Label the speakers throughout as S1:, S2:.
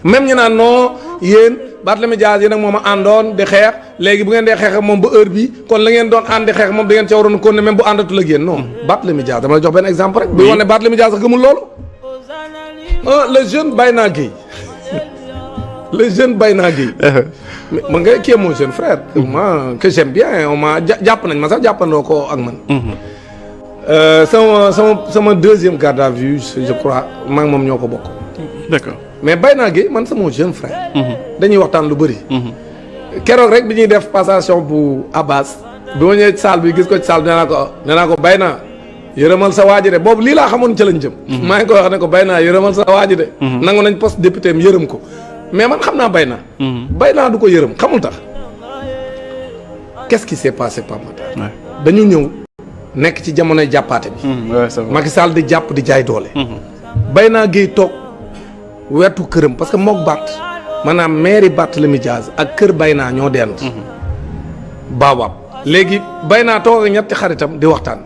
S1: même ñu naan non yéen Barthélémy Dias yéen ak moom a àndoon di xeex léegi bu ngeen dee xeex ak moom ba heure bi kon la ngeen doon ànd di xeex moom da ngeen ca waroon kon ne même bu àndatul ak yéen non Barthélémy Dias dama la jox benn exemple rek. bi wax ne Barthélémy Dias sax gëmul loolu. le jeune Bayna Gueye le jeune Bayna Gueye. man nga kii mon jeune frère. moi que j'aime bien on m'a jàpp nañ ma sax jàppandoo ko ak man. sama deuxième garde à vue je crois maa ngi moom ñoo ko bokk.
S2: d'accord
S1: mais Bayna Gueye man sama jeune frère. dañuy waxtaan lu bëri. keroog rek bi ñuy def passation bu Abbas. bi ma ñëwee salle bi gis ko ci salle bi nee naa ko Bayna yërëmal sa waaji de boobu lii laa xamoon ca lañ jëm. maa ngi koy wax ne ko Bayna yërëmal sa waaji de. nangu nañ poste député am yërëm ko mais man xam naa Bayna. Bayna du ko yërëm xamul tax. qu'est-ce qui s'est passé Pape Matar. dañu ñëw nekk ci jamonoy jàppaate bi. Macky Sall di jàpp di jaay doole. Bayna Gueye toog wetu këram parce que mook Bart maanaam mairie Barthélémy Dias ak kër Bayna ñoo dend. baobab léegi Bayna toog ak ñetti xaritam di waxtaan.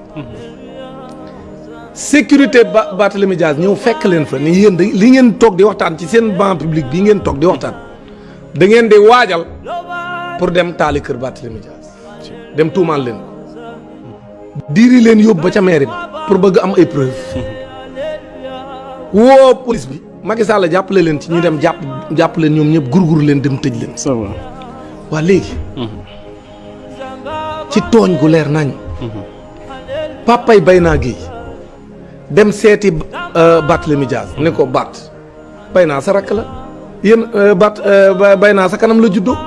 S1: sécurité Barthélémy Dias ñëw fekk leen fa ni yéen li ngeen toog di waxtaan ci seen banc public bi ngeen toog di waxtaan da ngeen di waajal pour dem taali kër Barthélémy Dias dem tuumaal leen ko diiri leen yóbbu ba ca mairie bi pour bëgg am ay preuve woo police bi Macky Sall jàppale leen ci ñu dem jàpp leen ñoom ñëpp gurgur leen dem tëj leen.
S2: ça va.
S1: waa léegi. ci tooñ gu leer nañ. papay Bayna Gueye dem seeti Barthélémy Dias ne ko Bart Bayna sa rakk la yéen Bayna sa kanam la juddoo.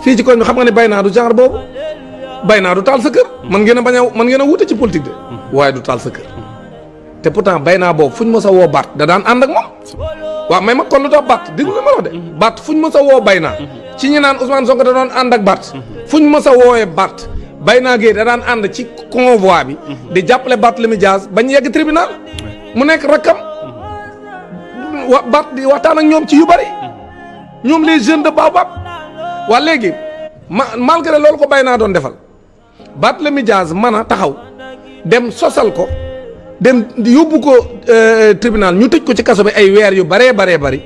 S1: fii ci koñ bi xam nga ne Bayna du genre boobu Bayna du taal sa kër. man ngeen a wuute ci politique de. waaye du taal sa kër. te pourtant Bayna boobu fuñ mës a woo Bart da daan ànd ak moom. waaw mais ma kon lu tax Bart déglu ma wax de. Bart fuñ mës a woo Bayna. ci ñi naan Ousmane Sonko da doon ànd ak Bart. fuñ mës a woowee Bart. Bayna Gueye da daan ànd ci convoi bi. di jàppale Barthélémy Dias bañ yegg tribunal. mu nekk rakkam. Bart di waxtaan ak ñoom ci yu bari. ñoom les jeunes de Baobab. waa léegi malgré loolu ko Bayna doon defal. Barthélémy Dias mën a taxaw dem sosal ko. dem yóbbu ko tribunal ñu tëj ko ci kaso bi ay weer yu baree bari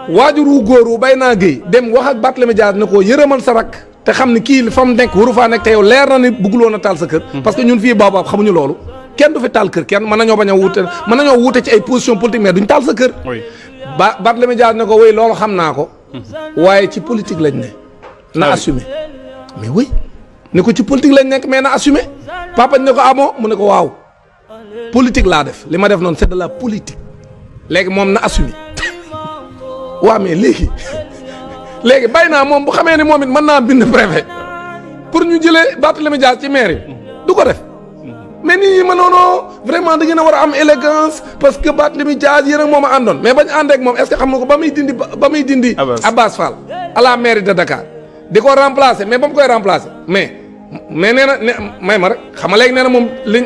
S1: waajur wu góor wu Bayna Gueye dem wax ak Barthélémy Dias ne ko yërëmal sa rakk te xam ni kii fa mu nekk waru faa nekk te yow leer na ni bëgguloon a taal sa kër. parce que ñun fii Baobab xamuñu loolu kenn du fi taal kër kenn mën nañoo bañ a wuute ci ay position politique mais duñ taal sa kër. Barthélémy Dias ne ko wéy loolu xam naa ko. waaye ci politique lañ ne. na assumé mais oui ne ko ci politique lañ nekk mais na assumé papa ne ko amoo mu ne ko waaw. politique laa def li ma def noonu c'est de la politique léegi moom na assumé waaw mais léegi Bayna moom bu xamee ne moom it mën naa bind préfet pour ñu jëlee Barthélémy Dias ci maire yi du ko def mais nit ñi mënoonoo vraiment da ngeen a war a am élégance parce que Barthélémy Dias yéen ak moom a àndoon mais bañ ànd ak moom est-ce que xam nga ko ba muy dindi Abbas Fall à la mairie de Dakar di ko remplacer mais ba mu koy remplacer mais nee na may ma rek xam nga léegi nee na moom liñ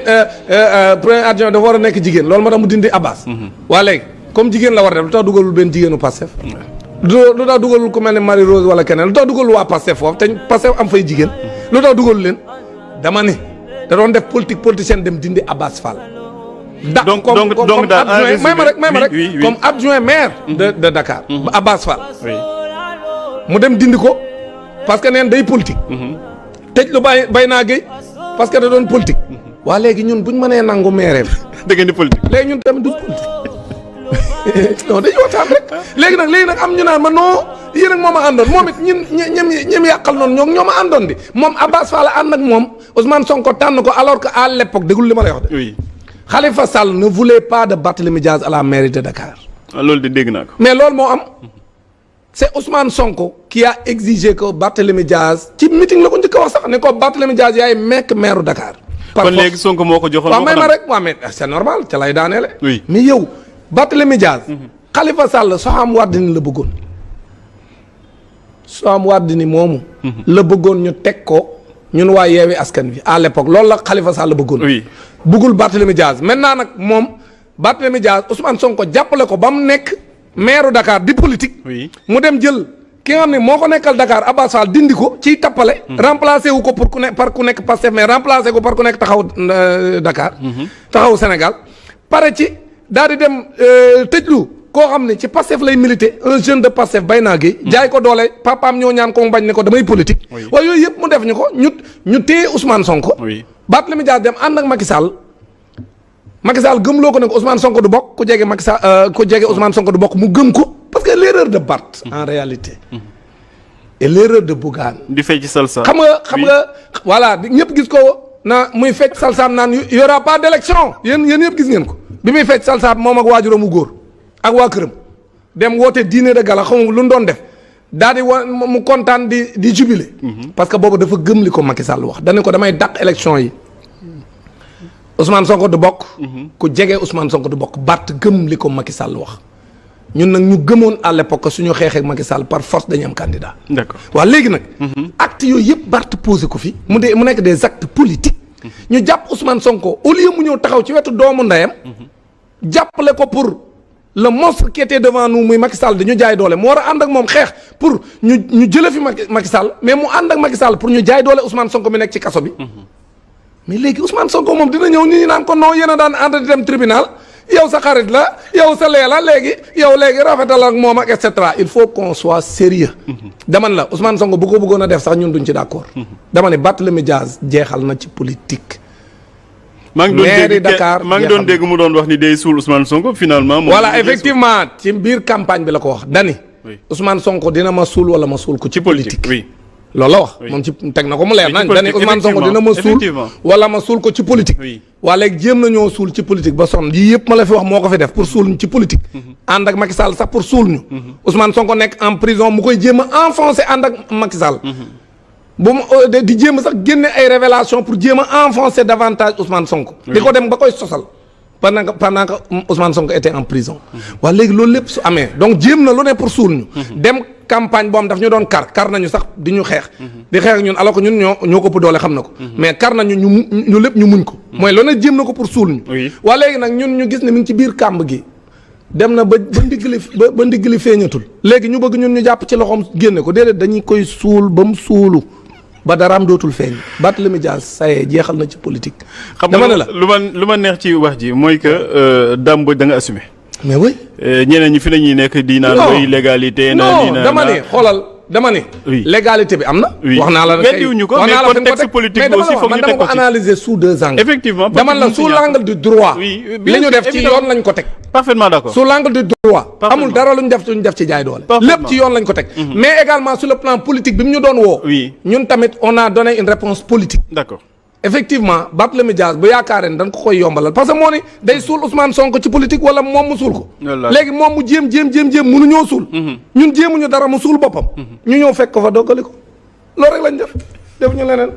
S1: premier adjoint dafa war a nekk jigéen loolu moo tax mu dindi Abbas. waa léegi comme jigéen la war a def lu tax dugalul benn jigéenu Pastef. lu tax dugalul ku mel ne Marie Rose wala keneen lu tax dugalul waa Pastef foofu te Pastef am fay jigéen. lu tax dugalul leen dama ne da doon def politicienne dem dindi Abbas Fall.
S2: donc daal
S1: adjoint may ma rek comme adjoint maire. de Dakar. Abbas Fall. mu dem dindi ko parce que neen day politique. tëj lu Bayna Gueye parce que da doon politique. waa léegi ñun buñ mënee nangu meereem.
S2: da ngeen di politique.
S1: léegi ñun tamit duñ politique non dañuy waxtaan rek léegi nag am ñu naan ma non yéen ak moom a àndoon moom it ñim yàqal noonu ñoo ma àndoon di moom Abbas Fall ànd ak moom Ousmane Sonko tànn ko alors que à l'époque déglu li ma lay wax de.
S2: oui
S1: Khalifa Sall ne voulait pas de Barthélémy Dias à la mairie de Dakar.
S2: loolu de dégg naa ko.
S1: mais loolu moo am. c'est Ousmane Sonko qui a exigé que Barthélémy Dias ci meeting la ko njëkk a wax sax ne ko Barthélémy Dias yaay mekk maire Dakar.
S2: kon léegi Sonko moo ko joxoon.
S1: waaw may ma rek waaw mais c'est normal ca lay daaneele.
S2: oui
S1: mais yow Barthélémy Dias. Khalifa Sall Soham Wardini la bëggoon. Soham Wardini moomu. la bëggoon ñu teg ko ñun waa Yewwi Askan Wi à l'époque loolu la Khalifa Sall la bëggoon.
S2: oui
S1: bëggul Barthélémy Dias maintenant nag moom Barthélémy Dias Ousmane Sonko jàppale ko ba mu nekk. maire Dakar di politique.
S2: oui
S1: mu dem jël ki nga xam ne moo ko nekkal Dakar Abbas Fall dindi ko ciy tappale. remplacé wu ko pour ku nekk Pastef mais remplacé ko par ku nekk taxaw Dakar. taxaw Sénégal pare ci daal di dem tëjlu koo xam ne ci Pastef lay militer un jeune de Pastef Bayna Gueye jaay ko doole papaam ñoo ñaan ko mu bañ ne ko damay politique. waaye yooyu yëpp mu def ñu ko ñu téye Ousmane Sonko. Barthélémy Dias dem ànd ak Macky Sall. Macky Sall gëmloo ko ne ko Ousmane Sonko du bokk ku jege Macky Sall ku jege Ousmane Sonko du bokk mu gëm ko parce que l'erreur de Barth en réalité. et l'erreur de Bougane.
S2: di fecc salsa.
S1: xam nga voilà ñëpp gis ko na muy fecc salsaam naan y aura pas d'élection yéen yëpp gis ngeen ko bi muy fecc salsaam moom ak waajuram mu góor ak waa këram dem woote dîner de gala xam nga lu mu doon def daal di mu kontaan di jubilé. parce que boobu dafa gëm li ko Macky Sall wax dañu ko damay dàq élection yi Ousmane Sonko du bokk. ku jege Ousmane Sonko du bokk Barth gëm li ko Macky Sall wax. ñun nag ñu gëmoon à l'époque suñu xeexee ak Macky Sall par force dañu am candidat.
S2: d'accord
S1: waaw léegi nag. actes yooyu yëpp Barth posé ko fi. mu nekk des actes politiques. ñu jàpp Ousmane Sonko au lieu mu ñëw taxaw ci wetu doomu ndeyam. jàppale ko pour le monstre qui était devant nous muy Macky Sall dañu jaay doole mu war a ànd ak moom xeex pour ñu jëlee fi Macky Sall mais mu ànd ak Macky Sall pour ñu jaay doole Ousmane Sonko mi nekk ci kaso bi. mais léegi Ousmane Sonko moom dina ñëw ñu naan ko non yéen a daan ànd di dem tribunal. yow sa xarit la yow sa lee la léegi rafetal ak moom ak et cetera il faut qu'on soit sérieux dama ne la Ousmane Sonko bu ko bëggoon a def sax ñun duñ ci d'accord. dama ne Barthélémy Dias jeexal na ci politique.
S2: maa ngi doon dégg mu doon wax ni day suul Ousmane Sonko finalement.
S1: voilà effectivement ci biir campagne bi la ko wax dani Ousmane Sonko dina ma suul wala ma suul ko ci politique.
S2: oui
S1: loolu la wax moom ci teg na ko mu leer nañ dani Ousmane Sonko dina ma suul wala ma suul ko ci politique. waa léegi jéem nañoo suul ci politique ba sonn yii yëpp ma la fi wax moo ko fi def pour suul ñu ci politique. ànd ak Macky Sall sax pour suul ñu. Ousmane Sonko nekk en prison mu koy jéem a enfoncer ànd ak Macky Sall. bu mu di jéem a sax génne ay révélation pour jéem a enfoncer davantage Ousmane Sonko. di ko dem ba koy sosal pendant que Ousmane Sonko était en prison. waa léegi loolu lépp su amee donc jéem na lu ne pour suul ñu. dem campagne boo am daf ñu doon kar nañu sax di ñu xeex. di xeex ak ñun alors que ñun ñoo ko ëpp doole xam na ko. mais kar nañu ñu lépp ñu muñ ko. mooy loolu nag jéem na ko pour suul ñu. waa léegi nag ñun ñu gis ne mi ngi ci biir kàmb gi. dem na ba ndigli feeñatul. léegi ñu bëgg ñun ñu jàpp ci loxoom génne ko déedéet dañuy koy suul ba mu suulu ba daraam dootul feeñ. Barthélémy Dias saye jeexal na ci politique. dama ne la
S2: lu ma neex ci wax ji mooy que Dame Mbodj da nga assumé.
S1: mais oui.
S2: ñeneen ñi fi la ñuy nekk di naan mooy légalité.
S1: non dama ne xoolal dama ne. légalité bi am na. wax naa la
S2: weddiwuñu ko mais contexte politique bi aussi foog ñu teg ko ci.
S1: ko analyser sous deux angles.
S2: effectivement
S1: dama la sous l'angle du droit.
S2: oui
S1: li ñu def ci yoon lañ ko teg.
S2: parfaitement d'accord
S1: sous l'angle du droit. amul dara lu ñu def ci jaay doole. lépp ci yoon lañ ko teg. mais également sur le plan politique bi mu ñu doon woo. ñun tamit on a donné une réponse politique.
S2: d'accord.
S1: effectivement Barthélémy Dias bu yaakaaree ne dañ ko koy yombalal parce que moo ni day suul Ousmane Sonko ci politique wala moom mu suul ko. léegi moom mu jéem mënuñoo suul. ñun jéemuñu dara mu suul boppam. ñu ñëw fekk ko fa doggali ko loolu rek lañ def ñu leneen.